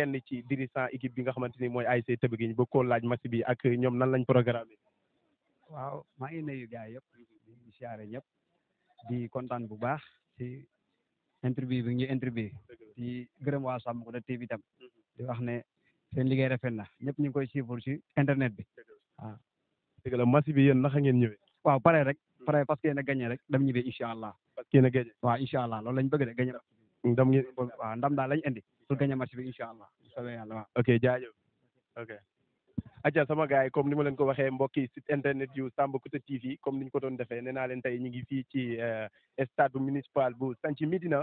kenn ci dirigeant équipe bi nga xamante ni mooy ASC Tëbëgi ñu bëgg koo laaj match bi ak ñoom nan lañ programme. waaw maa ngi nuyu gars yëpp di siyaare ñëpp di kontaan bu baax ci interview bi ñu interview di gërëm waa Sambikota TV tam di wax ne seen liggéey rafet na ñëpp ñu ngi koy suivre ci internet bi waaw. dëgg la match bi yéen naka ngeen ñëwee. waaw pare rek pare parce que yéen a gagné rek dem ñibbi incha allah. parce que yéen a gagné. waaw incha allah loolu lañ bëgg de gagné. ndam ngeen waaw ndam daal lañ indi pour gagné match bi incha allah soobee yàlla waaw. ok jaajëf ok. acca sama gars yi comme ni ma leen ko waxee mbokki site internet yu Sambikota TV comme ni ñu ko doon defee nee naa leen tey ñu ngi fii ci stade municipal bu Santhie Médina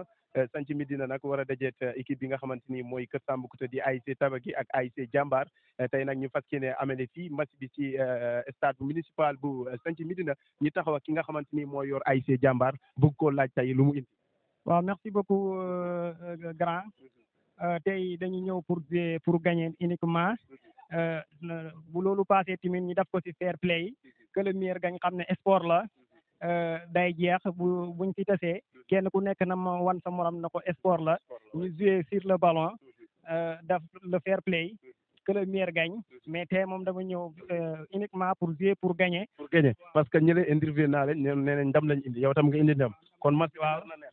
Santhie Médina nag war a dajeet équipe bi nga xamante ni mooy kër Sambikota di ASC Tabagui ak ASC Jambar tey nag ñu fas yéene amele fii match bi ci stade municipal bu Santhie Médina ñu taxaw ak ki nga xamante ni mooy yor ASC Jambar bëgg koo laaj tey lu mu indi. waaw merci beaucoup grand tey dañu ñëw pour gagner uniquement. bu loolu passé tamit ñu def ko ci fair play que le meilleur gagne xam ne sport la day jeex buñ ci tasee kenn ku nekk na ma wan sa morom na ko sport la ñu jouer sur le ballon def le fair play que le meilleur gagne mais tey moom dama ñëw uniquement pour jouer pour gagner. parce que ñi lay interview naa leen nee nañ ndam lañ indi yow tam nga indi ndam kon match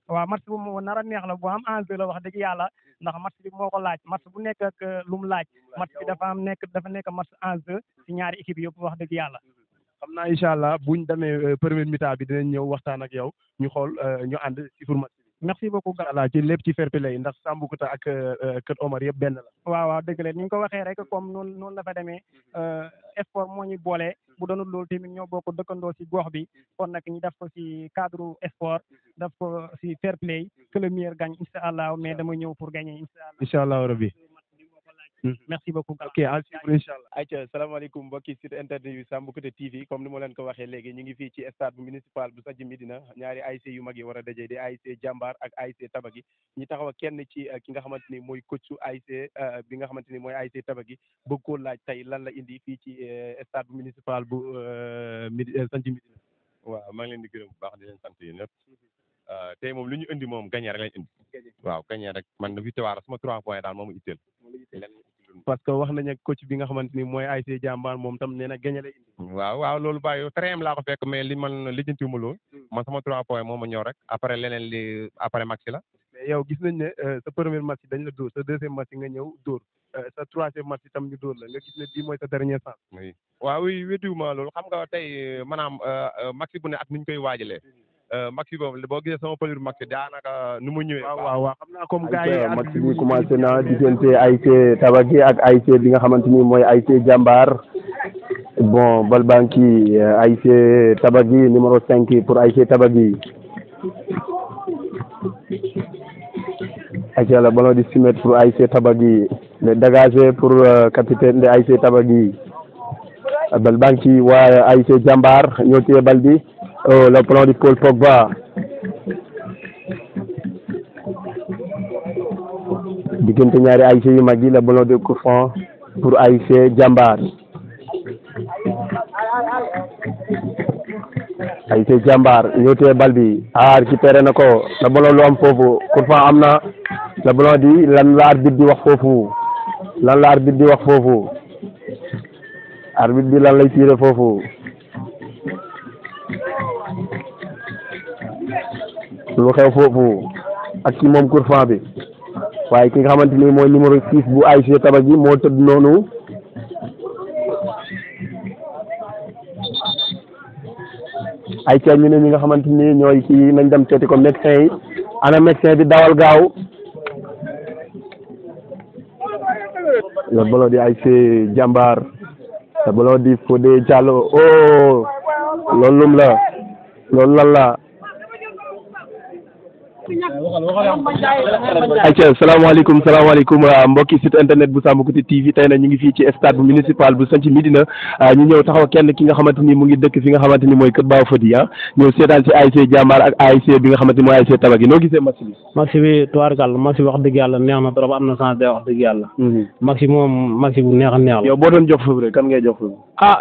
waaw match bu mu nar a neex la bu am enjeu la wax dëgg yàlla ndax match bi moo ko laaj match bu nekk ak lu mu laaj match bi dafa nekk match enjeu ci ñaari équipe yëpp wax dëgg yàlla. xam naa incha allah buñ demee première mi-temps bi dinañ ñëw waxtaan ak yow ñu xool ñu ànd ci pour match bi. merci beaucoup. voilà ci lépp ci fair play ndax Sambikota ak Kër Omar yëpp benn la. waaw dëgg la ni nga ko waxee rek comme noonu la fa demee sport moo ñu boole bu doonul loolu tamit ñoo bokk dëkkandoo ci gox bi kon nag ñu def ko ci cadre sport def ko ci fair play que le meilleur gagne incha allah mais dama ñëw pour gagner incha allah rabbi. merci beaucoup. ok incha allah. ayca salaamaaleykum mbokki site internet yu Sambikota TV comme ni ma leen ko waxee léegi ñu ngi fii ci stade municipal bu Santhie Médina ñaari ASC yu mag yi war a daje di ASC Jambar ak ASC Tabagui ñu taxaw kenn ci ki nga xamante ni mooy coachu ASC bi nga xamante ni mooy ASC Tabagui bëgg koo laaj tey lan la indi fii ci stade municipal bu Santhie Médina. waaw maa ngi leen di gërëm bu baax di leen sant yéen ñëpp tey moom lu ñu indi moom gagné rek lañ indi. waaw gagné rek man victoire sama 3 points daal moomu itteel. parce que wax nañ ak coach bi nga xamante ni mooy ASC Jambar moom tam nee na gagné lay indi. waaw loolu bàyyi terrain laa ko fekk mais li man lijjantiwuma lool man sama 3 points moo ma ñëw rek après leneen li après match la. mais yow gis nañ ne sa premier match dañ la dóor sa deuxième match nga ñëw dóor sa troisième match itam ñu dóor la nga gis ne bii mooy sa dernier chance. oui waaw oui wétuwuma loolu xam nga tey maanaam match bu ne ak ni ñu koy waajalee. match boobu boo gisee sama pëlur match daanaka nu mu ñëwee. waaw xam naa comme gars yi match bi commencé na diggante ASC Tabagui ak ASC bi nga xamante ni mooy ASC Jambar bon bal baa ngi ci ASC Tabagui numéro 5 pour ASC Tabagui. ayca le ballon di soumettre pour ASC Tabagui le dégagé pour capitaine de ASC Tabagui bal baa ngi ci waa ASC Jambar ñoo téye bal bi. Oh, le plan de Paul Pogba. diggante ñaari ASC yu mag yi le ballon de coup franc pour ASC Jambar. ASC Jambar ñoo téye bal bi récupéré na ko le ballon lu am foofu coup franc am na le ballon di lan la arbitre di wax foofu arbitre bi lan lay tiré foofu. lu xew foofu ak ci moom coup franc bi waaye ki nga xamante ni mooy numéro 6 bu ASC Tabagui moo tëdd noonu ay ca ñu ne ñi nga xamante ni ñooy ci nañ dem seeti ko médecin yi ana médecin bi dawal gaaw le ballon di ASC Jambar le ballon di Fodé Diallo oh loolu lum la loolu lan la ayca salaamaaleykum mbokki site internet bu Sambikota TV tey na ñu ngi fii ci stade municipal bu Santhie Médina ñu ñëw taxaw kenn ki nga xamante ni mu ngi dëkk fi nga xamante ni mooy Kër Baaw Fodi ñëw seetaan ci ASC Jambar ak ASC bi nga xamante ni mooy ASC Tabagui noo gisee match bi. match bi tubaarkàlla match bi wax dëgg yàlla neex na trop am na chance de wax dëgg yàlla. match bi moom match bu neex a neex la. yow boo doon jox foofu rek kan ngay jox foofu.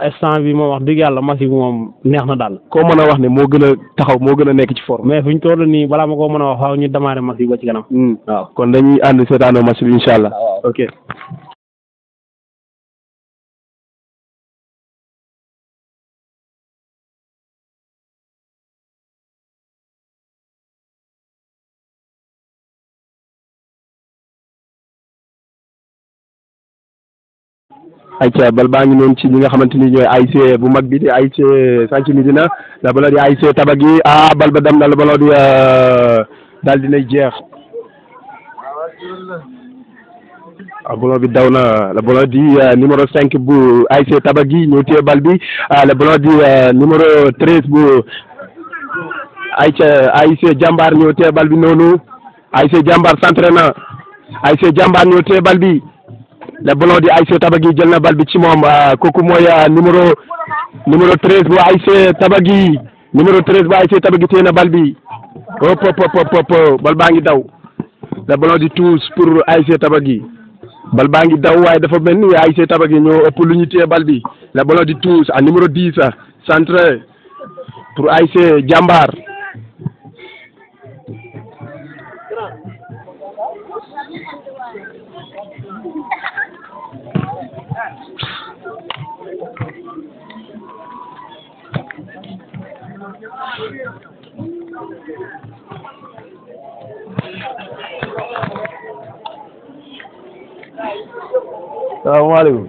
instant bi moom wax dëgg yàlla match bi moom neex na daal. koo mën a wax ne moo gën a taxaw moo gën a nekk ci forme. mais fi ñu toll nii balaa ma koo mën a waaw faaw ñu démarrer match bi ba ci kanam. waaw kon dañuy ànd seetaanoo match bi incha allah. ok. ayca bal baa ngi noonu ci ñi nga xamante ni ñooy ASC bu mag bi di ASC Santhie Médina la bala di ASC Tabagui bal ba dem na la bala di daal dinay jeex ballon bi daw na la ballon di numéro 5 bu ASC Tabagui ñoo téye bal bi le ballon di numéro 13 bu ASC Jambar ñoo téye bal bi noonu ASC Jambar centré na ASC Jambar ñoo téye bal bi le ballon di ASC Tabagui jël na bal bi ci moom kooku mooy numéro 13 bu ASC Tabagui numéro 13 bu ASC Tabagui téye na bal bi hop bal baa ngi daw le ballon di touche pour ASC Tabagui bal baa ngi daw waaye dafa mel ni ASC Tabagui ñoo ëpp lu ñu téye bal bi le ballon di touche à numéro 10 centré pour ASC Jambar salaamaaleykum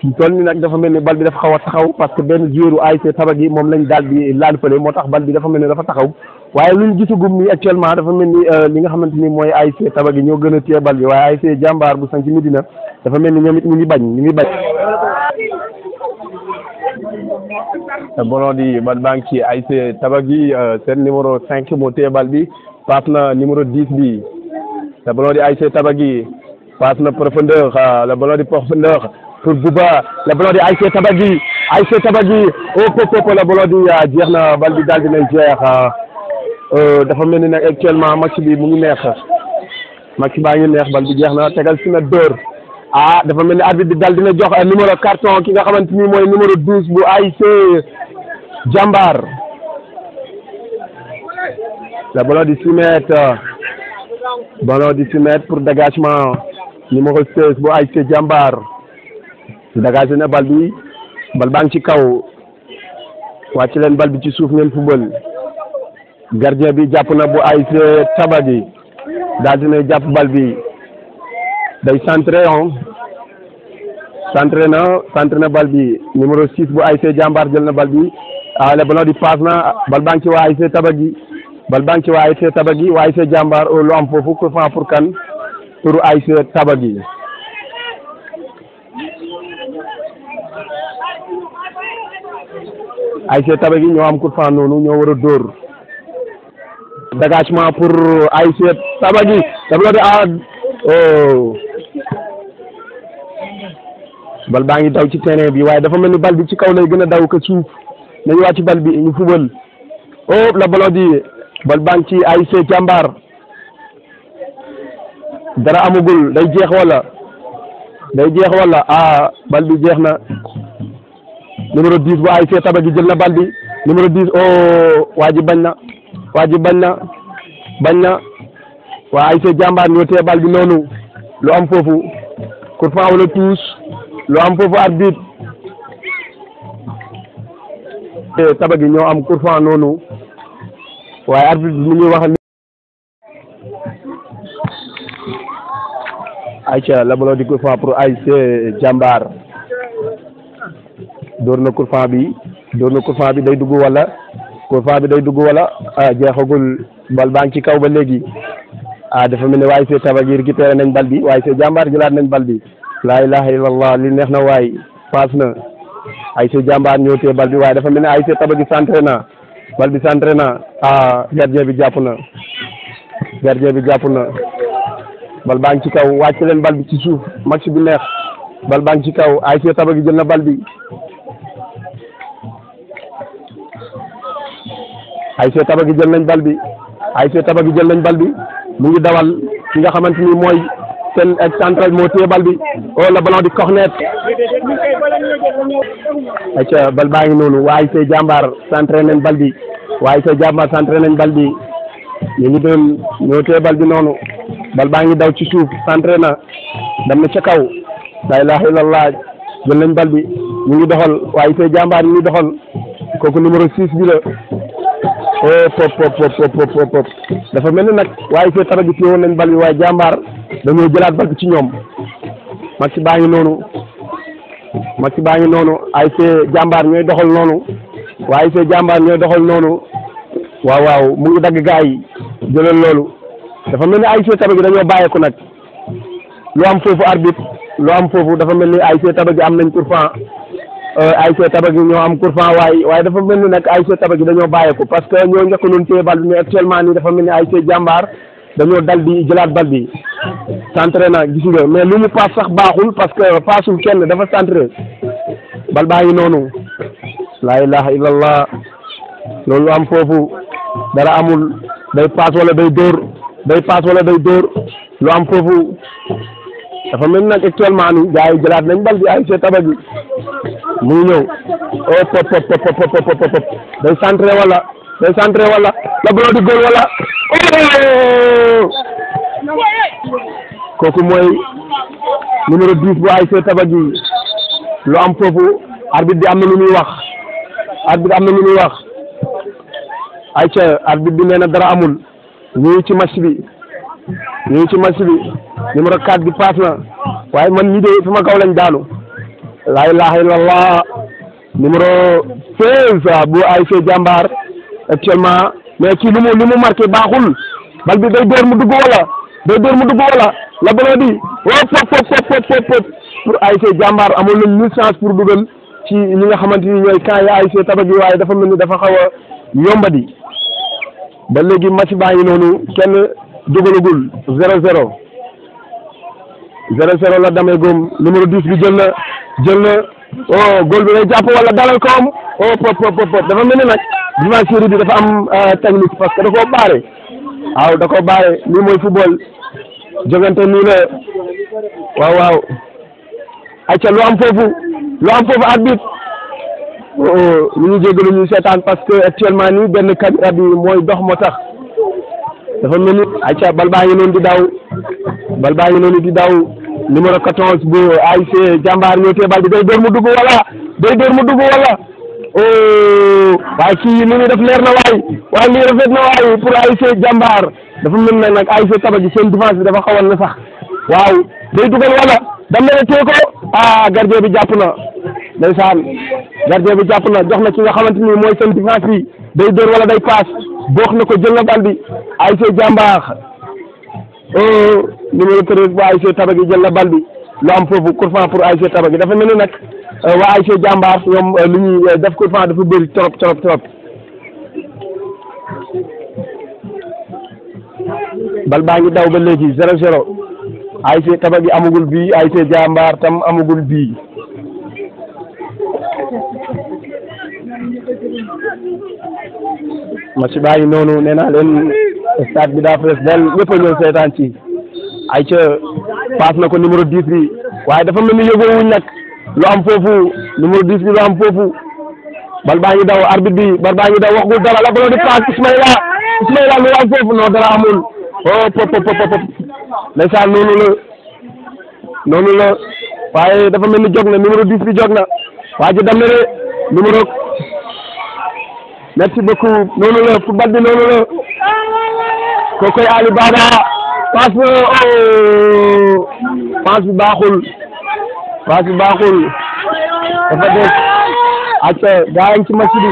fi toll ni nag dafa mel ni bal bi dafa xaw a taxaw parce que benn joueur u ASC Tabagui moom lañ daal di laal fële moo tax bal bi dafa mel ni dafa taxaw waaye luñ gisagum ni actuellement dafa mel ni li nga xamante ni mooy ASC Tabagui ñoo gën a téye bal bi waaye ASC Jambar bu Santhie Médina dafa mel ni ñoom it ñu ngi bañ ballon di bal baa ngi ci ASC Tabagui seen numéro 5 moo téye bal bi passe na numéro 10 bi le ballon di ASC Tabagui passe na profondeur le ballon di profondeur pour Bouba le ballon di ASC Tabagui le ballon di jeex na bal bi daal dinay jeex dafa mel ni nag actuellement match bi mu ngi neex match baa ngi neex bal bi jeex na tegal si na dóor dafa mel ni arbitre bi daal dina jox numéro carton ki nga xamante ni mooy numéro 12 bu ASC Jambar le ballon di 6 mètres pour dégagement numéro 16 bu ASC Jambar dégagé na bal bi bal baa ngi ci kaw wàcc leen bal bi ci suuf ngeen football gardien bi jàpp na bu ASC Tabagui daal dina jàpp bal bi day centré centré na bal bi numéro 6 bu ASC Jambar jël na bal bi le ballon di passe na bal baa ngi ci waa ASC Tabagui waa ASC Jambar lu am foofu coup franc pour kan pour ASC Tabagui ASC Tabagui ñoo am coup franc noonu ñoo war a dóor dégagement pour ASC Tabagui bal baa ngi daw ci terrain bi waaye dafa mel ni bal bi ci kaw lay gën a daw ko suuf nañu wàcc bal bi ñu fubal la ballon di bal baa ngi ci ASC Jambar dara amagul day jeex wala bal bi jeex na numéro 10 bu ASC Tabagui jël na bal bi numéro 10 waa ji bañ na waa ASC Jambar ñoo téye bal bi noonu lu am foofu coup franc wala touche lu am foofu arbitre Tabagui ñoo am coup franc noonu waaye arbitre bi mu ngi wax ayca la ballon di coup franc pour ASC Jambar door na coup franc bi day dugg wala jeexagul bal baa ngi ci kaw ba léegi dafa mel ne waa ASC Tabagui récupéré nañ bal bi waa ASC Jambar jëlaat nañ bal bi laa ilaha illallah li neex na waay paas na ASC Jambar ñoo téye bal bi waaye dafa mel ne ASC Tabagui centré na bal bi centré na gardien bi jàpp na bal baa ngi ci kaw wàcc leen bal bi ci suuf match bi neex bal baa ngi ci kaw ASC Tabagui jël na bal bi ASC Tabagui jël nañ bal bi mu ngi dawal ki nga xamante ni mooy seen central moo téye bal bi oh le ballon di cornet ayca bal baa ngi noonu waaye ASC Jàmbaar centré nañ bal bi waaye ASC Jàmbaar centré nañ bal bi ñu ngi doon ñoo téye bal bi noonu bal baa ngi daw ci suuf centré na dem na ca kaw la ilaha illallah jël nañ bal bi ñu ngi doxal waaye ASC Jàmbaar ñu ngi doxal kooku numéro 6 bi la pop dafa mel ni nag waaye ASC Taba gi téye woon nañ bal bi waaye Jàmbaar dañoo jëlaat bal bi ci ñoom match baa ngi noonu ASC Jàmbaar ñooy doxal noonu waaye ASC Jàmbaar ñooy doxal noonu waaw mu ngi dagg gaa yi jëlal loolu dafa mel ni ASC Taba gi dañoo bàyyeeku nag lu am foofu arbitre lu am foofu dafa mel ni ASC Taba gi am nañ coup franc ASC Taba gi ñoo am coup franc waaye dafa mel ni nag ASC Taba gi dañoo bàyyeeku parce que ñoo njëkk noonu téye bal bi mais actuellement nii dafa mel ni ASC Jàmbaar dañoo dal di jëlaat bal bi centré na gis nga mais lu mu paas sax baaxul parce que paasul kenn dafa centré bal baa ngi noonu la ilaha illallah loolu am foofu dara amul day paas wala day dóor lu am foofu dafa mel nag actuellement ni gars yi jëlaat nañ bal bi ASC Taba gi mu ngi ñëw pop day centré wala la ballon di góol wala kooku mooy numéro 10 bu ASC Taba gi lu am foofu arbitre bi am na lu muy wax ayca arbitre bi nee na dara amul ñu ngi ci match bi numéro 4 bi paas na waaye man ñi de sama kaw lañ daanu la ilaha illallah numéro 16 bu ASC Jàmbaar actuellement mais kii lu mu marqué baaxul bal bi day door mu dugg wala la ballon di pop pour ASC Jàmbaar amoon nañ 1000 chance pour dugal ci ñi nga xamante ni ñooy camp yi ASC Taba gi waaye dafa mel ni dafa xaw a yombadi ba léegi match baa ngi noonu kenn dugalagul 0-0 la damay góom numéro 10 bi jël na góol bi day jàpp wala dalal koom pop dafa mel ni nag dimanche bi dafa am technique parce que da koo baare lii mooy football jogante nii la waaw ayca lu am foofu arbitre ñu ngi jégalu ñu seetaan parce que actuellement nii benn caméra bi mooy dox moo tax dafa mel ni ayca bal baa ngi noonu di daw numéro 14 bu ASC Jàmbaar ñoo tee bal bi day door mu dugg wala waaye kii li muy def leer na waaye lii rafet na pour ASC Jàmbaar dafa mel ne nag ASC Taba gi seen défense bi dafa xawoon na sax waaw day dugal wala dam na tee ko gardien bi jàpp na ndeysaan gardien bi jàpp na jox na ki nga xamante ni mooy seen défense bi day dóor wala day paas boox na ko jël na bal bi ASC Jàmbaar numéro 13 bu ASC Taba gi jël na bal bi lu am foofu coup franc pour ASC Taba gi dafa mel ni nag waa ASC Jàmbaar ñoom li ñuy def coup franc dafa bëri trop bal baa ngi daw ba léegi 0-0 ASC Taba gi amagul bii ASC Jàmbaar tam amagul bii match baa ngi noonu nee naa leen stade bi daa fees del ñëpp a ñëw seetaan ci ayca paas na ko numéro 10 bi waaye dafa mel ni yóbbuwuñ nag lu am foofu numéro 10 bi lu am foofu bal baa ngi daw arbitre bi bal baa ngi daw waxgul dara la ballon di paas Ismaïla lu am foofu non dara amul pop ndeysaan noonu la waaye dafa mel ni jóg na numéro 10 bi jóg na waa ji dem na de numéro merci beaucoup noonu la football bi noonu la kookoy Ali Baba passe bi baaxul dafa des acca gaa yi ci match bi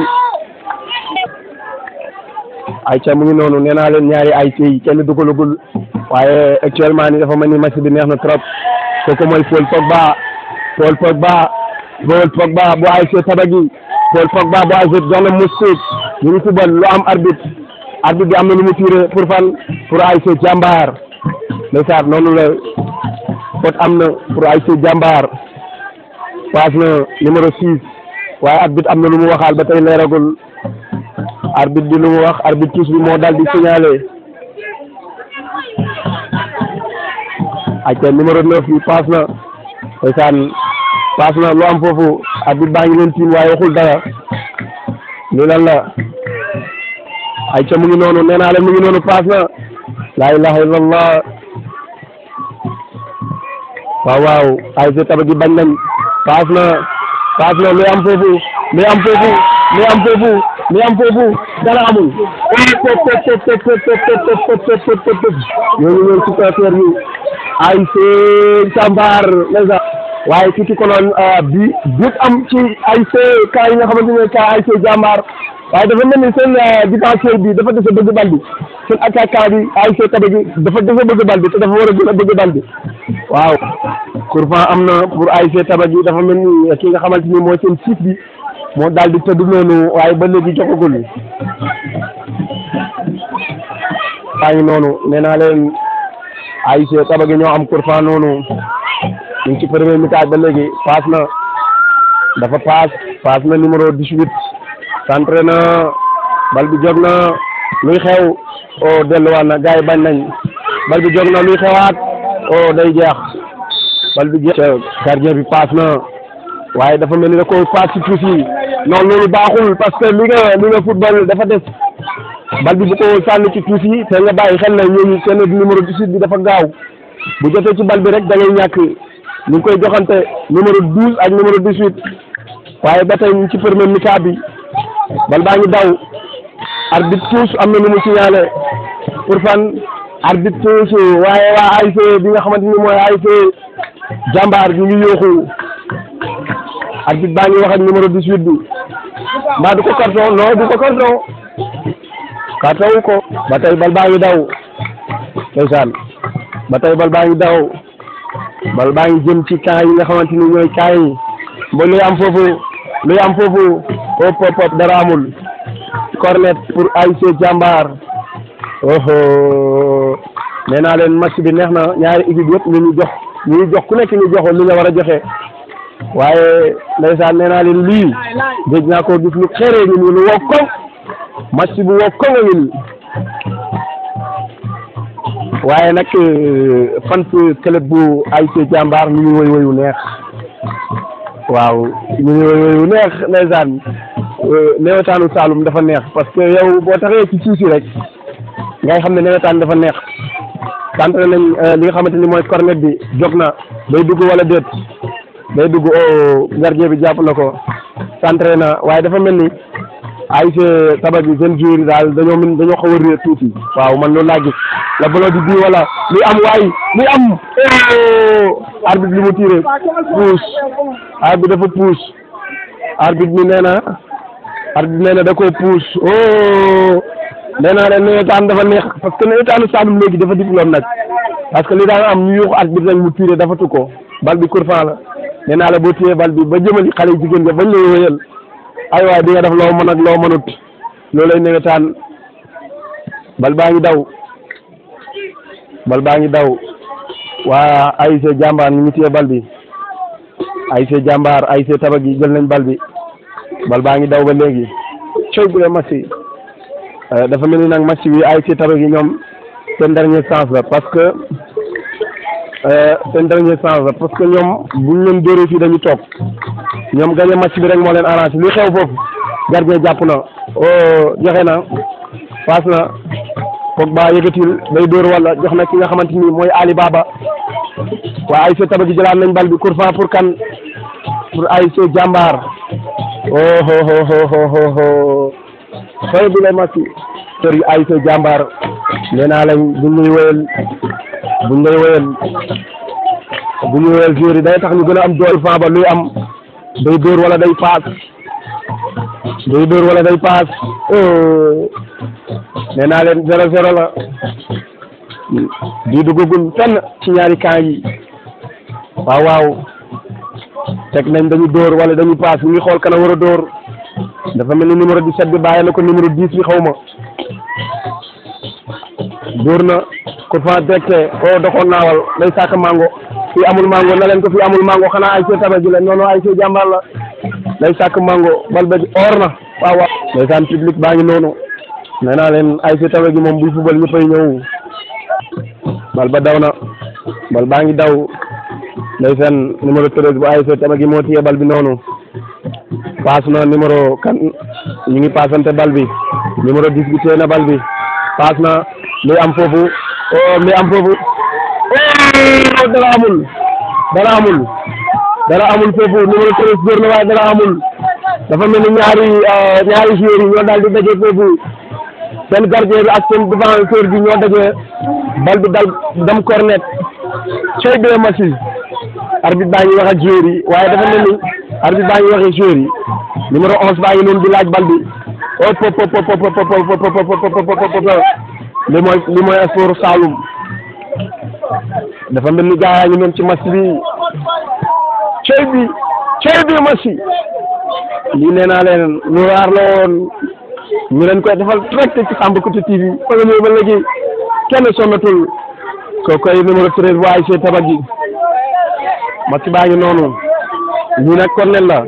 acca mu ngi noonu nee naa leen ñaari ASC yi kenn dugalagul waaye actuellement ni dafa mel ni match bi neex na trop kooku mooy Paul Pogba bu ASC Taba gi Paul Pogba bu ASC jox na Moussouk ñu ngi football lu am arbitre bi am na lu mu tiré pour ASC Jàmbaar ndeysaan noonu la faute am na pour ASC Jàmbaar passe na numéro 6 waaye arbitre am na lu mu waxaal ba tey leeragul arbitre bi lu mu wax arbitre tous bi moo dal di signalé ayca numéro 9 bi paas na ndeysaan paas na lu am foofu arbitre baa ngi leen tiim waaye waxul dara li lan la ayca mu ngi noonu nee naa leen mu ngi noonu paas na laa ilaha illallah waaw ASC Tabagui bañ nañ paas na lu am foofu dara amul ñooñu ñooy supporter yi ASC Jambaar ndeysaan waaye tuuti konoon bi am ci ASC ka yi nga xamante ne ka ASC Jambaar waaye dafa mel ni seen défenseur bi dafa dese bëgg bal bi seen attaquant bi ASC Tabagui dafa dese bëgg bal bi te dafa war a gën a bëgg bal bi waaw kurfan am na pour ASC Tabagui dafa mel ni ki nga xamante ni mooy seen siif bi moo daal di tëdd noonu waaye ba léegi joxagul waa ngi noonu nee naa leen ASC Tabagui ñoo am kurfan noonu ñu ngi ci premier mi-temps ba léegi paas na dafa paas na numéro 18 centré na bal bi jóg na luy xew o delluwaat na gars yi bañ nañ bal bi jóg na luy xewaat o day jeex bal bi jeex gardien bi paas na waaye dafa mel ni da ko paas ci tuuti non loolu baaxul parce que li nga football dafa des bal bi bu ko sànni ci tuuti te nga bàyyi xel na ñooñu seen numéro 18 bi dafa gaaw bu jotee ci bal bi rek da ngay ñàkk ñu ngi koy joxante numéro 12 ak numéro 18 waaye ba tey ñu ci premier mi-temps bi bal baa ngi daw arbitre touche am na nu mu signalé pour fan arbitre touche waaye waa ASC bi nga xamante ni mooy ASC Jambaar ñu ngi yooxu arbitre baa ngi wax ak numéro 18 bi mbaa du ko carton non du ko carton ko ba tey bal baa ngi daw ndeysaan ba tey bal baa ngi daw bal baa ngi jëm ci camp yi nga xamante ni ñooy camp yi ba luy am foofu hop dara amul cornet pour ASC Jambaar nee naa leen match bi neex na ñaari équipe yëpp ñu ngi jox ku nekk ñu joxoon li nga war a joxe waaye ndeysaan nee naa leen lii dégg naa ko gis lu xeeree ñu lu wow koŋ match bu wow koŋ a ngi waaye nag fans club bu ASC Jambaar ñu ngi woy woyu neex waaw ñu ngi woy woyu neex ndeysaan newetaanu Saloum dafa neex parce que yow boo taxee ci suusi rek ngay xam ne newetaan dafa neex centré nañ li nga xamante ni mooy cornet bi jóg na day dugg wala déet day dugg gardien bi jàpp na ko centré na waaye dafa mel ni ASC Tabagui seen joueur yi daal dañoo xaw a réer tuuti waaw man loolu laa gis la ballon di bii wala li am arbitre li mu tiré pousse arbitre dafa pousse arbitre bi nee na da koo pousse nee naa leen nawetaan dafa neex parce que nawetaanu Saloum léegi dafa diplôme nag parce que li daan am ñu yuux arbitre rek mu tiré dafa tu ko bal bi kurfan la nee naa la boo téyee bal bi ba jëmali xale yu jigéen nga bañ lay wéyal ay waay di nga def loo mën ak loo mënut loolay nawetaan bal baa ngi daw waa ASC Jambaar ñu ngi téye bal bi ASC Jambaar ASC Tabagui jël nañ bal bi bal baa ngi daw ba léegi coy bu dee match dafa mel ni nag match bi ASC Tabagui ñoom seen dernier chance la parce que ñoom buñ leen dóoree fii dañu toog ñoom gagné match bi rek moo leen arrangé li xew foofu gardien jàpp na joxe na paas na Pogba yëkkatil day dóor wala jox na ki nga xamante ni mooy Ali Baba waa ASC Tabagui jëlaat nañ bal bi kurfan pour kan pour ASC Jambaar xëy bi la match kër yi ASC Jambaar nee naa lañ buñ lay wéyal joueur yi day tax ñu gën a am doole fan ba luy am day dóor wala day paas nee naa leen 0-0 la di duggagul fenn ci ñaari camp yi waaw teg nañ dañu dóor wala dañu paas ñu ngi xool kana war a dóor dafa mel ni numéro 17 bi bàyyi na ko numéro 10 bi xaw ma dóor na ko fa directe da ko naawal day sàkk mango fii amul mango na leen ko fii amul mango xanaa ASC Tabagui la noonu ASC Jambaar la day sàkk mango bal ba or na waaw ndeysaan public baa ngi noonu nee naa leen ASC Tabagui moom buy football ñëppay ñëw bal ba daw na bal baa ngi daw ndeysaan numéro 13 bu ASC Tabagui moo téye bal bi noonu paas na numéro kan ñu ngi paasante bal bi numéro 10 bi téye na bal bi paas na li am foofu dara amul foofu numéro 13 góor na waaye dara amul dafa mel ni ñaari joueurs yi ñoo daal di daje foofu seen gardien bi ak seen défenseur bi ñoo daje bal bi dal dem cornet cey deux match arbitre baa ngi wax ak joueurs yi waaye dafa mel ni arbitre baa ngi wax ak joueurs yi numéro 11 baa ngi noonu di laaj bal bi li mooy sport Saloum dafa mel ni gaa yaa ngi noonu ci match bi cey bi match lii nee naa leen lu raar la woon ñu leen koy defal direct ci Sambacouta TV fa nga ñëw ba léegi kenn sonnatul kookoy numéro 13 bu ASC Tabagui match baa ngi noonu lii nag cornet la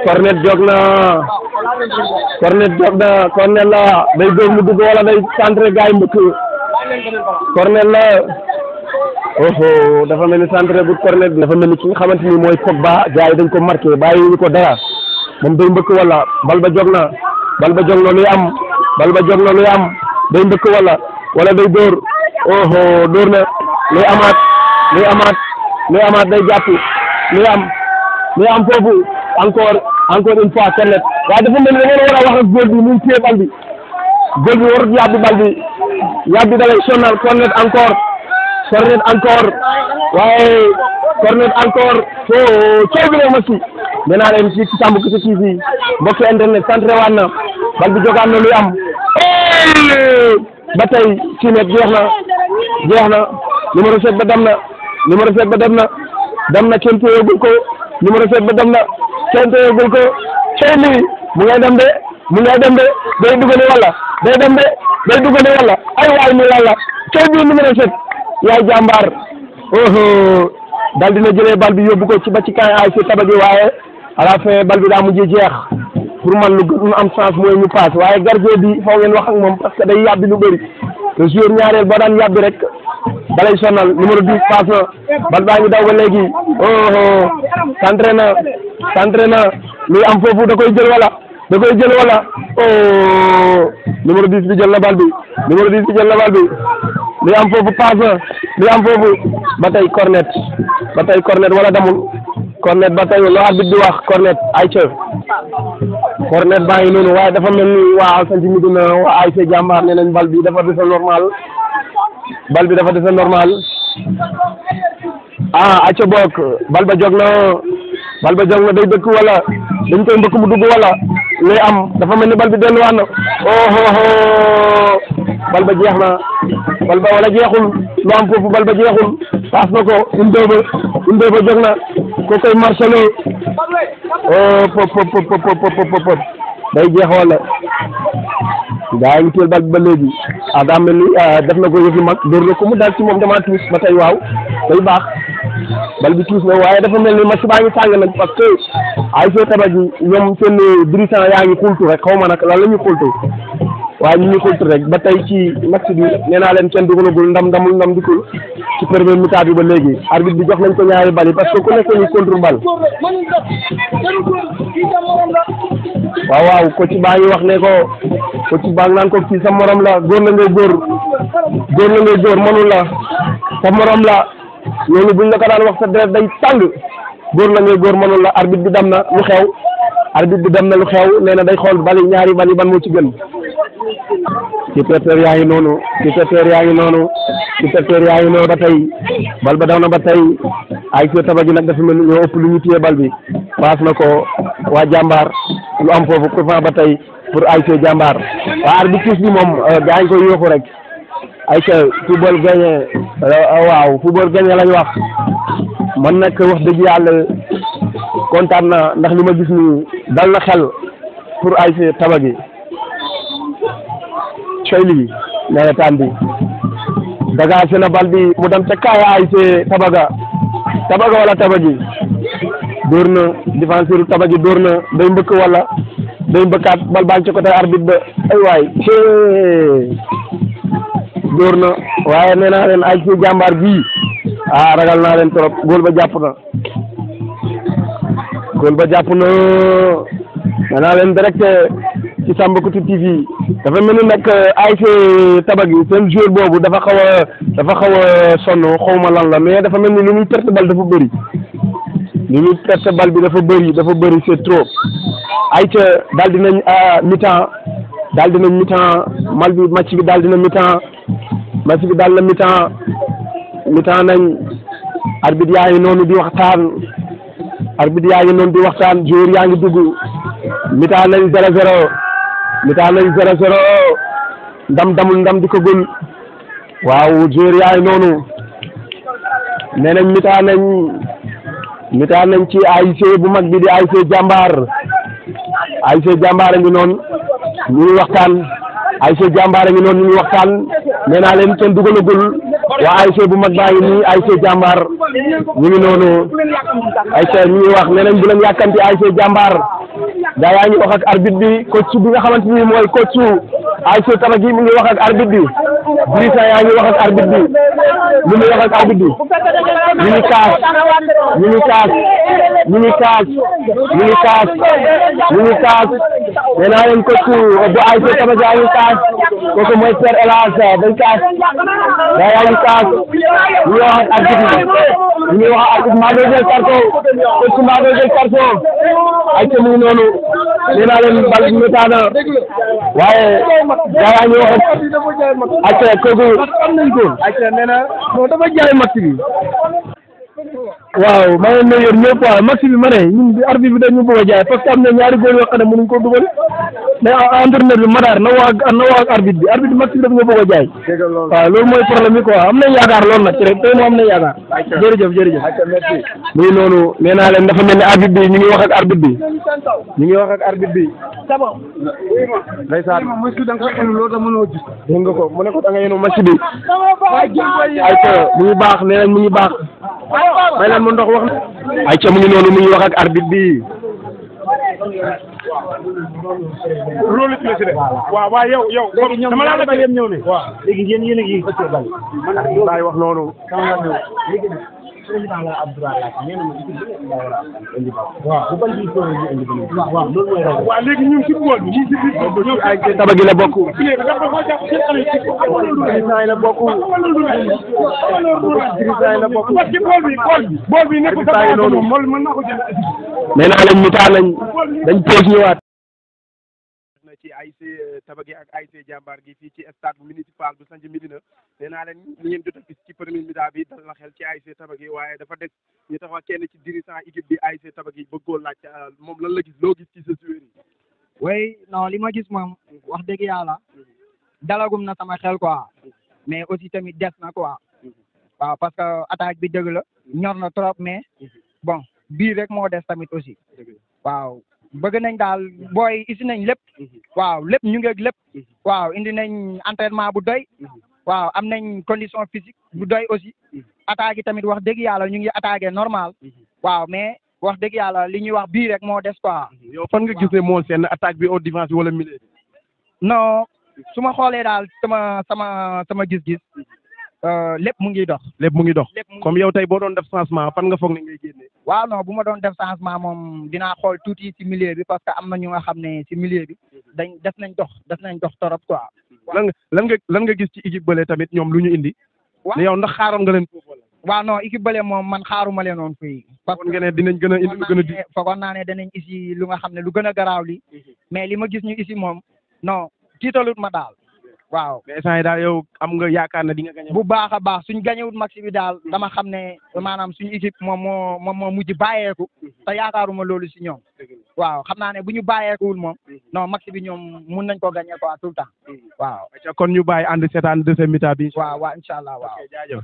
cornet jóg na cornet la day dóor mu dugg wala day centré gaay mbëkk cornet la dafa mel ni centré bu cornet bi dafa mel ni ki nga xamante ni mooy Pogba gars yi dañ ko marqué bàyyiwuñu ko dara moom day mbëkk wala bal ba jóg na luy am day mbëkk wala day dóor dóor na luy amaat day jàpp luy am foofu encore une fois cornet waaye dafa mel ni dafa war a wax ak góol bi muy téye bal bi góol bi warut yàbbi bal bi yàbbi da lay sonal cornet encore waaye cornet encore cey bi la ma si nee naa leen ci Sambacouta TV mbokki internet centré waat na bal bi jogaan na luy am ba tey ci net jeex na numéro 7 ba dem na kenn téyegul ko numéro 7 ba dem na kenn téyegul ko cey lii mu ngay dem de day dugale wala ay waay ni wala cey bi numéro 7 yaay jàmbaar daal dina jëlee bal bi yóbbu ko ci ba ci camp ASC Tabagui waaye à la fin bal bi daa mujj jeex pour man lu gën am chance mooy ñu passe waaye gardien bi faw ngeen wax ak moom parce que day yàbbi lu bëri te joueur ñaareel boo daan yàbbi rek dalay sonal numéro 10 passe na bal baa ngi daw ba léegi centré na luy am foofu da koy jël wala numéro 10 bi jël na bal bi li am foofu passe li am foofu ba tey cornet wala damul cornet ba tey lo arbitre bi wax cornet ayca cornet baa ngi noonu waaye dafa mel ni waa santi mi dina waa ASC Jàmbaar nee nañ bal bi dafa dese normal ayca bokk bal ba jóg na day dëkk wala dañ koy mbëkk mu dugg wala luy am dafa mel ni bal bi delluwaat na bal ba jeex na bal ba wala jeexul lu am foofu bal ba jeexul paas na ko une deux ba jóg na ko koy Marcelo pop day jeex wala gaa yi ngi téel bal bi ba léegi daa mel ni def na ko yëfi mag dóor na ko mu daal ci moom dama tuus ba tey waaw day baax bal bi tuus na waaye dafa mel ni match baa ngi tàng nag parce que ASC Tabagui ñoom seen dirigeant yaa ngi xultu rek xaw ma nag lan la ñuy xultu waaye ñu ngi xultu rek ba tey ci match bi nee naa leen kenn dugalagul ndam dikul ci premier mi-temps bi ba léegi arbitre bi jox nañ ko ñaari bal yi parce que ku nekk ñu contre bal waaw coach baa ngi wax ne ko coach baa ngi naan ko kii sa morom la góor la ngay góor mënul la sa morom la loolu buñ la ko daan wax sa deret day tàng góor la ngay góor mënul la arbitre bi dem na lu xew nee na day xool bali ñaari bali ban moo ci gën supporteur yaa ngi noonu ba tey bal ba daw na ba tey ASC Tabagui nag dafa mel ni ñoo ëpp lu ñu téye bal bi paas na ko waa Jàmbaar lu am foofu pour ba tey pour ASC Jàmbaar waa arbitre bi moom gaa ngi koy yóoxu rek ASC football gagné football gagné lañ wax man nag wax dëgg yàlla kontaan na ndax li ma gis ni dal na xel pour ASC Tabagui coy lii nawetaan bi dagaase na bal bi mu dem ca kaaya ASC Tabaga wala Tabagui dóor na défenseur Tabagui dóor na day mbëkk wala day mbëkkaat bal baa ngi ci côté arbitre ba ay waay dóor na waaye nee naa leen ASC Jàmbaar bii ragal naa leen trop góol ba jàpp na nee naa leen direct ci Sambacouta TV dafa mel ni nag ASC Tabagui seen joueur boobu dafa xaw a sonn xawma lan la mais dafa mel ni li muy perte bal dafa bëri dafa bëri c'est trop ayca daal dinañ mi-temps match bi daal dina mi-temps mi-temps nañ arbitre yaa ngi noonu di waxtaan joueur yaa ngi dugg mi-temps nañ 0-0 ndam di ko gul waaw joueur yaa ngi noonu nee nañ mi-temps nañ ci ASC bu mag bi di ASC Jàmbaar a ngi noonu ñu ngi waxtaan ASC Jàmbaar a ngi noonu ñu ngi waxtaan nee naa leen kenn dugalagul waa ASC bu mag baa ngi nii ASC Jàmbaar ñu ngi noonu ayca ñu ngi wax nee nañ bu leen yàkkamti ASC Jàmbaar gaa yaa ngi wax ak arbitre bi coach bi nga xamante ni mooy coach ASC Tabagui mu ngi wax ak arbitre bi Drissa yaa ngi wax ak arbitre bi mu ngi wax ak arbitre bi ñu ngi kaas nee naa leen coach bu ASC Tabagui yaa ngi kaas kooku mooy Père El Hadj day kaas gaa yaa ngi kaas ñu ngi wax ak arbitre bi ñu ngi wax ak arbitre maa doon jël carton coach maa doon jël carton ayca mu ngi noonu nee naa leen bal mi-temps na waaye gaa yaa ngi wax ak ayca kooku am nañ ko ayca nee na non dafa jaay match bi waaw maa ngi leen di ñëpp waaw match bi ma ne ñun arbitre bi dañu bëgg a jaay parce que am na ñaari góor yoo xam ne mënuñ ko dugal mais entraîneur bi Madar na wax ak arbitre bi match bi dafa ñu bëgg a jaay waaw loolu mooy problème bi quoi am nañ yaakaar loolu nag rek tey moom am nañ yaakaar jërëjëf merci muy noonu nee naa leen dafa mel ni arbitre bi ñu ngi wax ak arbitre bi ndeysaan dégg nga ko mu ne ko da nga yenu match bi ayca mu ngi baax nee nañ mu ngi baax may leen mu ndox wax na ayca mu ngi noonu mu ngi wax ak arbitre bi loolu ci la ci de waaw yow dama la la ñëw ne waaw léegi yéen a ngi bàyyi wax noonu président la Abdoulaye Lac nee na ma indi waaw bu bal bi ko indi waaw loolu mooy raw waaw léegi ñun ci bool bi ñi ci ay Tabagui la bokk bool bi nekk sa noonu mën naa ko jël nee naa leen mi-temps nañ dañ pause ñëwaat ci ASC Tabagui ak ASC Jàmbaar gi fii ci stade municipal bu Santhie Médina nee naa leen li ngeen jot a gis ci premier mi-temps bi dal na xel ci ASC Tabagui waaye dafa des ñu taxaw kenn ci dirigeant équipe bi ASC Tabagui bëggoo laaj moom lan la gis loo gis ci sa joueur yi. oui non li ma gis moom wax dëgg yàlla dalagum na sama xel quoi mais aussi tamit des na quoi waaw parce que attaque bi dëgg la ñor na trop mais bon bii rek moo des tamit aussi waaw. bëgg nañ daal booy isi nañ lépp waaw lépp ñu ngi lépp waaw indi nañ entraînement bu doy waaw am nañ condition physique bu doy aussi attaque yi tamit wax dëgg yàlla ñu ngi attaqué normal waaw mais wax dëgg yàlla li ñuy wax bii rek moo des quoi. yow fan nga gis ne moo seen attaque bi au défense wala milieu. non su ma xoolee daal sama gis-gis lépp mu ngi dox. lépp mu ngi dox comme yow tey boo doon def changement fan nga foog ne ngay génnee. waaw non bu ma doon def changement moom dinaa xool tuuti ci milieu bi parce que am na ñu nga xam ne ci milieu bi def nañ dox torop quoi. lan nga gis ci équipe bële tamit ñoom lu ñu indi. waaw yow ndax xaaroon nga leen foofu wala. waaw non équipe bële moom man xaaruma leen woon fii. parce que nga ne dinañ gën a indi lu gën a di. foogoon naa ne danañ isi lu nga xam ne lu gën a garaaw li mais li ma gis ñu isi moom non tiitalut ma daal. waaw mais instant yi daal yow am nga yaakaar na di nga gañe bu baax a baax suñ gañewut match bi daal dama xam ne maanaam suñu équipe moom moo mujj bàyyeeku te yaakaaruma loolu si ñoom waaw xam naa ne bu ñu bàyyeekuwul moom non match bi ñoom mun nañ ko gañe quoi tout le temps waaw. kon ñu bàyyi ànd seetaan deuxième mi-temps bi. waaw incha allah waaw. jaajëf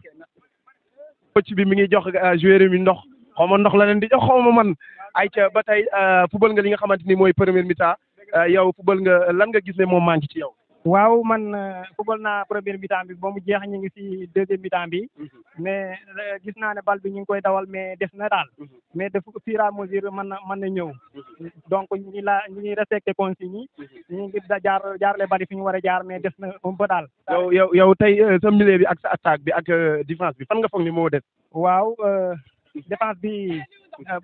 coach bi mi ngi jox joueur mi ndox xaw ma ndox la leen di jox xaw ma man ayca ba tey football nga li nga xamante ni mooy première mi-temps yow football nga lan nga gis ne moom manqué ci yow. waaw man football naa première mi-temps bi ba mu jeex ñu ngi si deuxième mi-temps bi mais gis naa ne bal bi ñu ngi koy dawal mais des na daal mais de fur et à mesure mën na ñëw donc ñu ngi respecté consigne yi ñu ngi jaarale bali fi ñu war a jaar mais des na un peu daal. yow tey sa milieu bi ak sa attaque bi ak défense bi fan nga foog ni moo des. waaw défense bi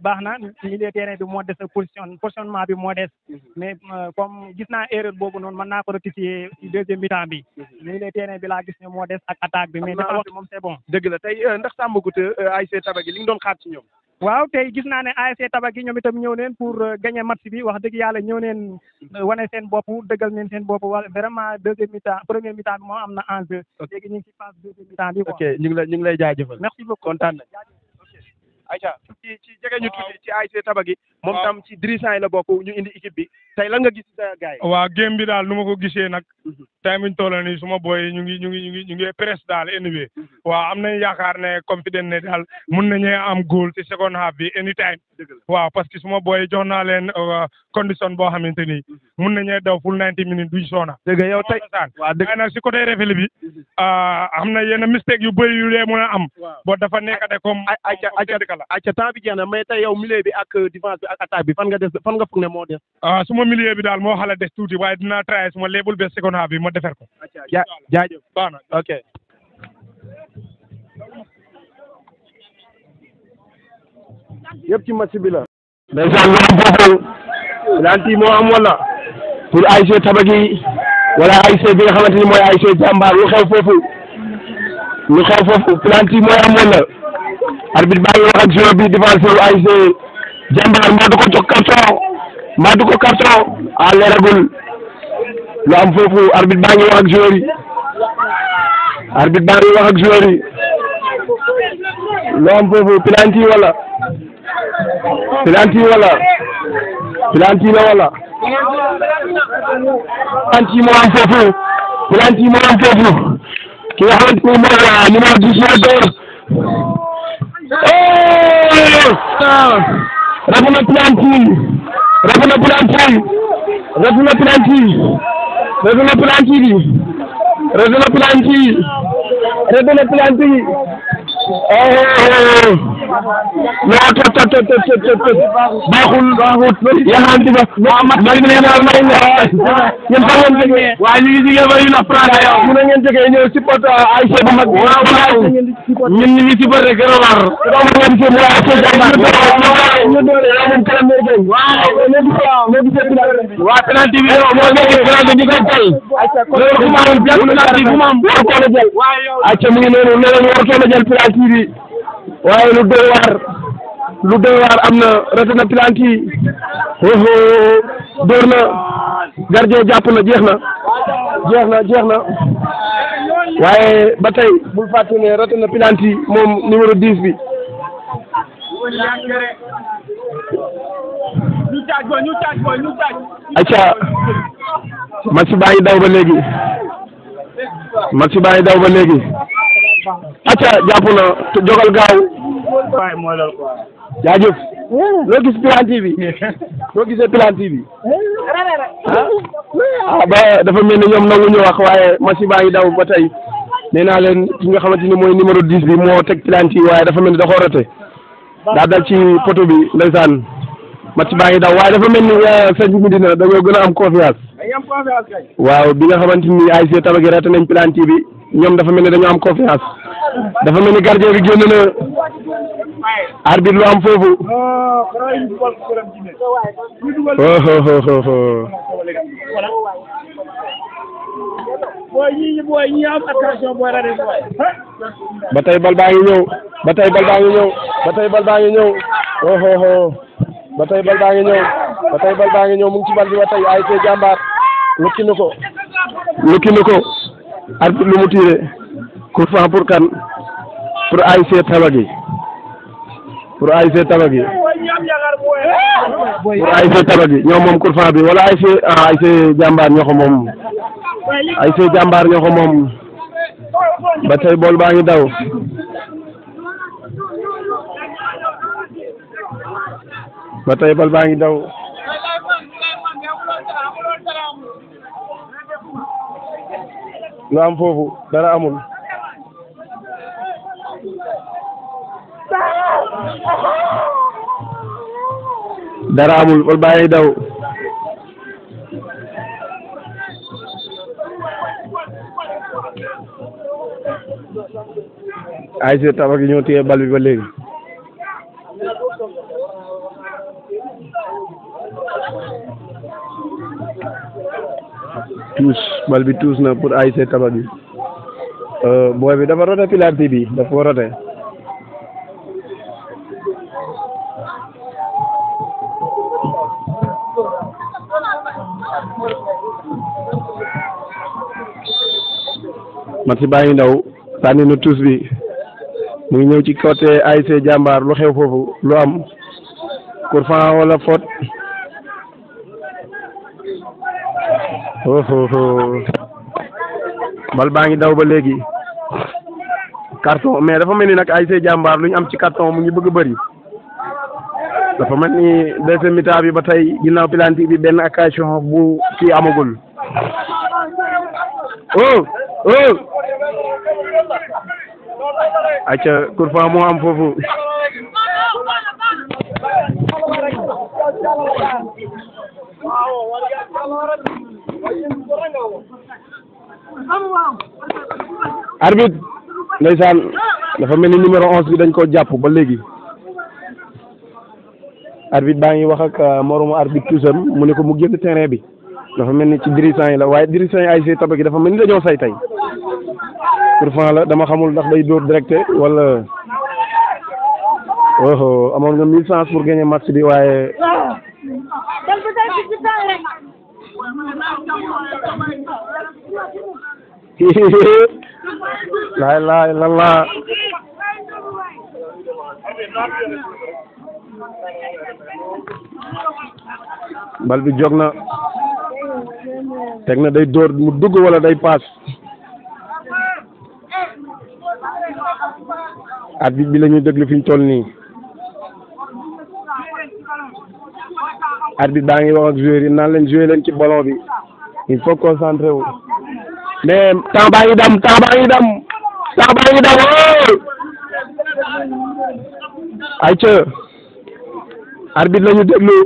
baax na milieu terrain bi moo des positionnement bi moo des mais comme gis naa erreur boobu noonu mën naa ko rectifier ci deuxième mi-temps bi milieu terrain bi laa gis ne moo des ak attaque bi mais défense bi moom c'est bon. dëgg la tey ndax Tambacounda ASC Tabagui li nga doon xaar ci ñoom. waaw tey gis naa ne ASC Tabagui ñoom itam ñëw neen pour gagner match bi wax dëgg yàlla ñëw neen wane seen bopp dëggal neen seen bopp vraiment deuxième mi-temps première mi-temps bi moom am na enjeu. léegi ñu ngi ci phase deuxième mi-temps bi quoi. ok ñu ngi lay jaajëfal. merci beaucoup kontaan nañ. Aïcha ci jege ñu tuuti ci ASC Tabagui moom tam ci dirigeant yi la bokk ñu indi équipe bi tey lan nga gis sa gars yi. waaw game bi daal nu ma ko gisee nag tey buñ toll nii suma boy ñu ngi presse daal anyway waaw am nañ yaakaar ne confident ne daal mun nañu am goal ci second half bi anytime waaw parce que suma boy jox naa leen condition boo xamante ni mun nañu daw full 90 minutes duñ soona. dëgg yow tey waaw dëgg nag si côté refeli bi am na yenn mistake yu bëri yu lee mun a am boo dafa nekk de comme acca temps bi jeex na mais tey yow milieu bi ak défense bi ak attaque bi fan nga foog ne moo des. suma milieu bi daal moo xala des tuuti waaye dinaa try suma leebul be second half bi ma defer ko. jaajëf baax na ok. yëpp ci match bi la. ndeysaan lu am foofu lanti moo am wala pour ASC Tabagui wala ASC bi nga xamante ni mooy ASC Jàmbaar lu xew foofu planti mooy am wala arbitre baa ngi wax ak joueur bi défenseur ASC Jàmbaar mbaa du ko jox carton a leeragul lu am foofu arbitre baa ngi wax ak joueur yi lu am foofu planti wala planti la wala planti moo am foofu ki nga xamante ni mooy numéro 10 rafu na planti non baaxul yaxanti ba may ñun fa ngeen jógee waaye ñu ngi jógee ba yu na France yow mu ne ngeen jógee ñëw support ASC bu mag ñun ñu ngi supporté Gërëm War doomu ngeen ci mooy ASC Jàmbaar ñu doole amun kala mergen waa penalty bi moo nekk penalty di ko jël loolu bu ma am penalty bu ma am warutoon a jël acca mu ngi noonu nee nañ warutoon a jël penalty bi waaye lu doy waar am na rate na planti dóor na gardien jàpp na jeex na waaye ba tey bul fàtte ne rate na planti moom numéro 10 bi acca match baa ngi daw ba léegi acca jàpp na jogal gaaw jaajëf loo gis planti bi loo gisee planti bi ba dafa mel ni ñoom nangu ñu wax waaye match baa ngi daw ba tey nee naa leen ki nga xamante ni mooy numéro 10 bi moo teg planti waaye dafa mel ni da koo raté daa dal ci poto bi ndeysaan match baa ngi daw waaye dafa mel ni sëñ Medina dañoo gën a am confiance waaw bi nga xamante ni ASC Tabagui raté nañ planti bi ñoom dafa mel ni dañoo am confiance dafa mel ni gardien bi génn na arbitre lu am foofu ba tey bal baa ngi ñëw ba tey bal baa ngi ñëw mu ngi ci bal bi ba tey ASC Jàmbaar lukki na ko arbitre lu mu tiré coup franc pour kan pour ASC Tabagui ñoom moom coup franc bi wala ASC Jàmbaar ñoo ko moom ba tey bool baa ngi daw ba tey bal baa ngi daw lu am foofu dara amul bal baa ngi daw ASC Tabagui ñoo téye bal bi ba léegi bal bi tuus na pour ASC Tabagui booy bi dafa rote penalty bi dafa rote match baa ngi ndaw sànni na tuus bi mu ngi ñëw ci côté ASC Jàmbaar lu xew foofu lu am coup franc wala faute bal baa ngi daw ba léegi carton mais dafa mel ni nag ASC Jàmbaar lu ñu am ci carton mu ngi bëgg bëri dafa mel ni deuxième mi-temps bi ba tey ginnaaw penalty bi benn occasion bu kii amagul acca coup franc moo am foofu arbitre ndeysaan dafa mel ni numéro 11 bi dañ ko jàpp ba léegi arbitre baa ngi wax ak moromu arbitre tuusam mu ne ko mu génn terrain bi dafa mel ni ci dirigeant yi la waaye dirigeant yi ASC Tabagui dafa mel ni dañoo say tey coup franc la dama xamul ndax day dóor directe wala amoon nga 1000 chance pour gagner match bi waaye laay lala bal bi jog na teg na day dóor mu dugg wala day paas arbitre bi la ñuy déglu fi ñu toll nii arbitre baa ngi wax ak joueurs yi naan leen jouer leen ci ballon bi il faut concentrer wu mais temps baa ngi dam ayca arbitre la ñu déglu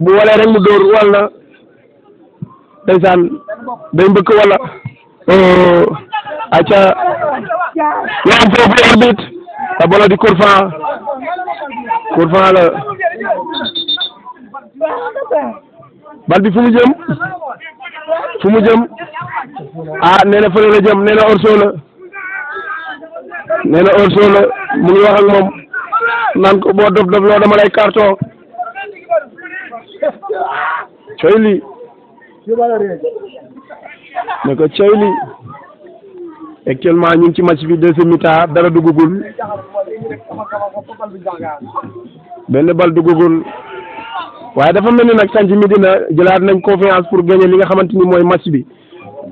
bu walee rek mu dóor wala ndeysaan day mbëkk wala ayca lu am foofu arbitre la bolo di coup franc la bal bi fu mu jëm nee na fële la jëm nee na hors-jeu la mu ngi wax ak moom naan ko boo dof loo dama lay carton coy li ne ko coy li actuellement ñu ngi ci match bi deuxième mi-temps dara duggagul benn bal duggagul waaye dafa mel ni nag Santhie Médina jëlaat nañ confiance pour gagner li nga xamante ni mooy match bi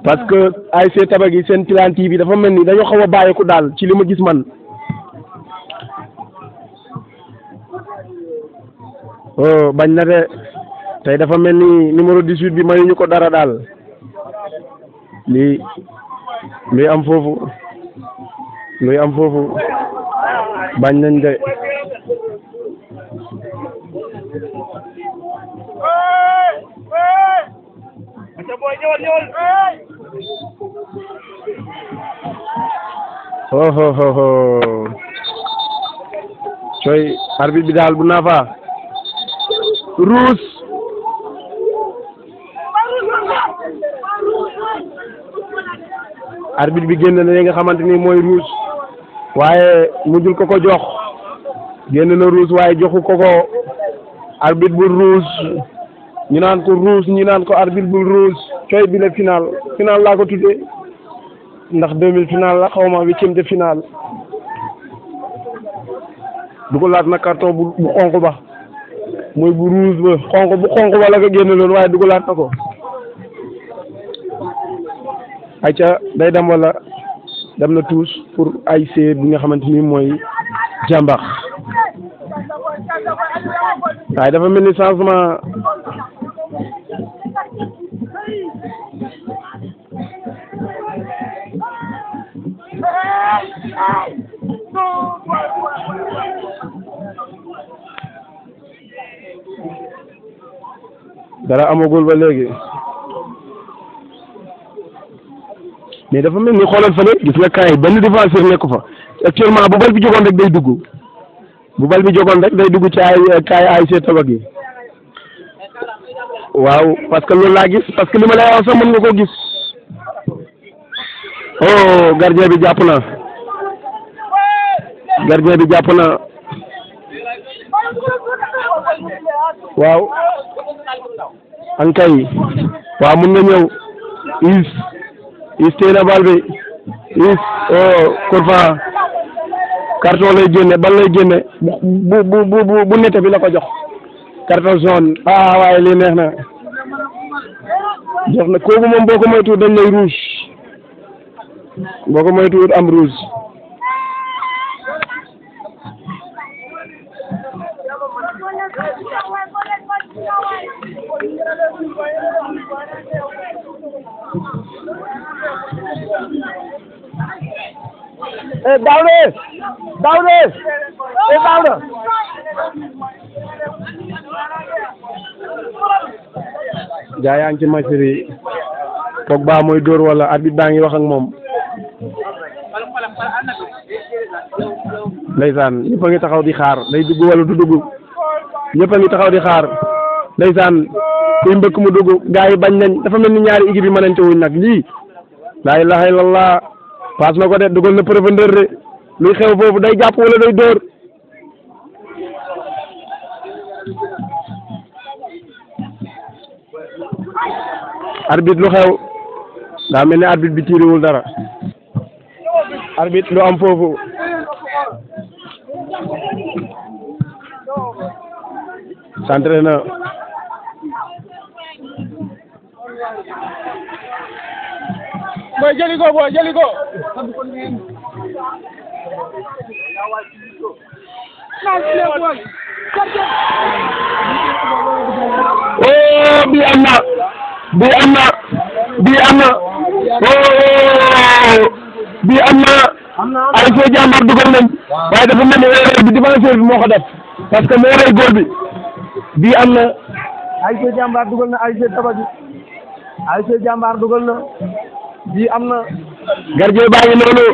parce que ASC Tabagui seen penalty bi dafa mel ni dañoo xaw a bàyyeeku daal ci li ma gis man bañ na de tey dafa mel ni numéro 18 bi mayuñu ko dara daal luy am foofu bañ nañ de coy arbitre bi daal bu naafa rouge arbitre bi génn na li nga xamante ni mooy rouge waaye mujjul ko jox génn na rouge waaye joxu ko arbitre bu rouge ñu naan ko rouge ñu naan ko arbitre bu rouge coy bi la final laa ko tuddee ndax 2000 final la xaw ma 8e de final dugalaat na carton bu xonq ba mooy bu rouge ba xonq ba la ko génn loolu waaye dugalaat na ko ayca day dem wala dem na tous pour ASC bi nga xamante ni mooy Jàmbaar waaye dafa mel ni changement dara amagul ba léegi mais dafa mel ni xoolal fële gis nga kaay benn défenseur nekku fa actuellement bu bal bi jógoon rek day dugg bu bal bi jógoon rek day dugg ci ay kaay ASC Tabak yi waaw parce que loolu laa gis parce que li ma lay wax sax mën nga ko gis oh gardien bi jàpp na gardien bi jàpp na waaw ankay waaw mun na ñëw is téye na bal bi is Korfa carton lay génne bal lay génne bu nette bi la ko jox carton jaune waaye lii neex na jox na kooku moom boo ko moytuwul dañ lay rouge boo ko moytuwul am rouge Daouda gaa yaa ngi ci match bi Pogba mooy dóor wala arbitre baa ngi wax ak moom ndeysaan ñëpp a ngi taxaw di xaar day dugg wala du dugg ñëpp a ngi taxaw di xaar ndeysaan kuy mbëkk mu dugg gaa yi bañ nañ dafa mel ni ñaari équipe yi mënante wuñ nag lii laa ilaha illallah paas na ko de dugal na profondeur de luy xew foofu day jàpp wala day dóor arbitre lu xew daa mel ni arbitre bi tiiriwul dara arbitre lu am foofu centré na boy jëli ko bii am na bii am na ASC Jàmbaar dugal nañ waaye dafa mel ni erreur bi défenseur bi moo ko def parce que moo rey góol bi bii am na ASC Jàmbaar dugal na ASC Tabak ASC Jàmbaar dugal na bii am na gardien baa ngi noonu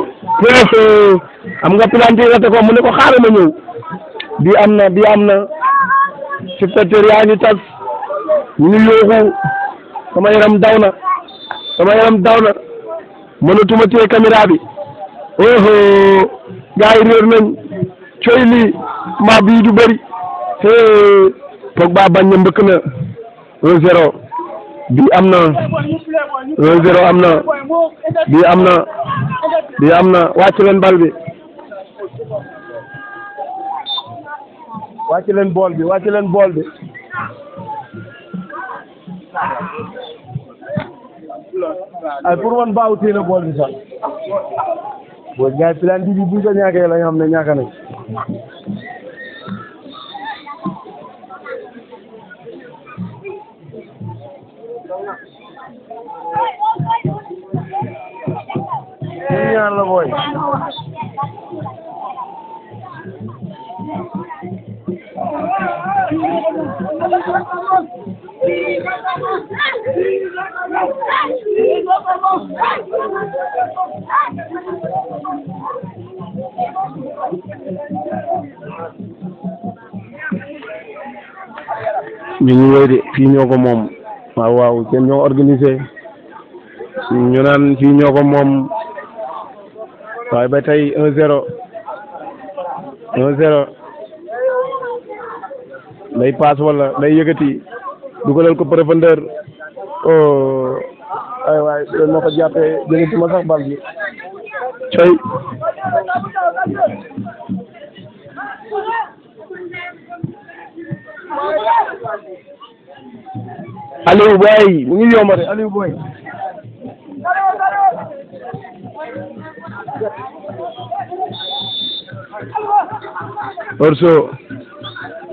am nga planté rate ko mu ne ko xaaral ma ñëw bii am na spectateur yaa ngi tas ñu ngi yooxu sama yaram daw na mënatuma téye caméra bi gaa yi réer nañ coy lii maa bii du bëri Pogba bañ na mbëkk na 1-0 bii am na 1-0 am na bii am na wàcc leen bal bi wàcc leen bool bi ay pour man baaw téye na bool bi sax boo gaay planti bi buñ ko ñàkkee la nga xam ne ñàkk nañ ñu ñaan la booy ñu ngi wéy de fii ñoo ko moom waaw kenn ñoo organisé ñu naan fii ñoo ko moom waaye ba tey 1-0 day paas wala day yëkkati dugalal ko profondeur ay waay loolu moo ko jàppee jëngatuma sax bal bi coy Aliou Boy mu ngi yomb de Aliou Boy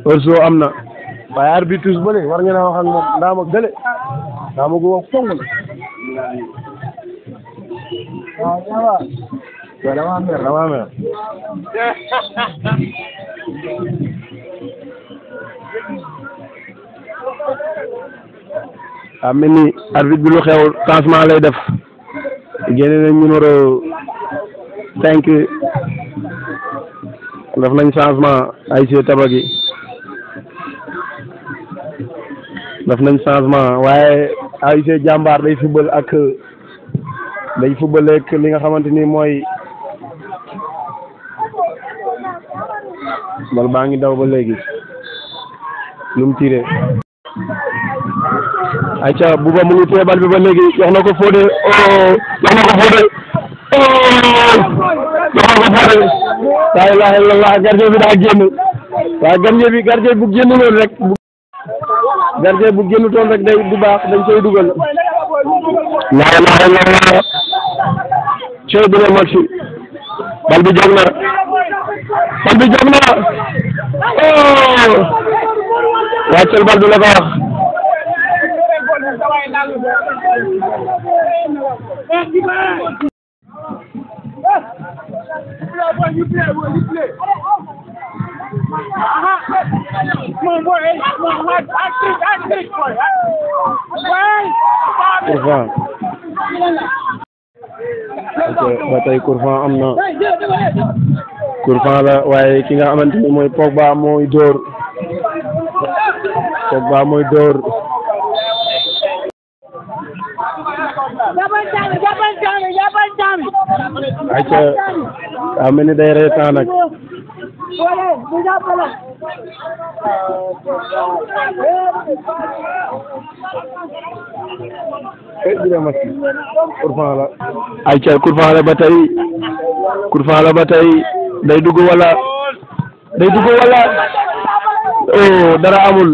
Orso am na waaye arbitre bële war ngeen a wax ak moom ndaama gële ndaama gu wax fong la waaw dama mer. mel ni arbitre bi lu xew changement lay def génne nañ numéro 5 def nañ changement ASC Tabagui def nañ changement waaye ASC Jàmbaar day football ak li nga xamante ni mooy bal baa ngi daw ba léegi lu mu tiré ayca Bouba mu ngi téye bal bi ba léegi jox na ko Fodé jox na ko Fodé laa ilaaha illallah gardien bi daa génn waaye gardien bu génn loolu rek gardien bu génn toon rek day du baax dañ koy dugal laa ilaaha illallah cooy bi ne match bal bi jóg na wàccal bal bi la ko wax ba tey Kourfan am na Kourfan la waaye ki nga xamante ni mooy Pogba mooy dóor ayca daa mel ni day reetaan nag Kourfan la ba tey day dugg wala oh dara amul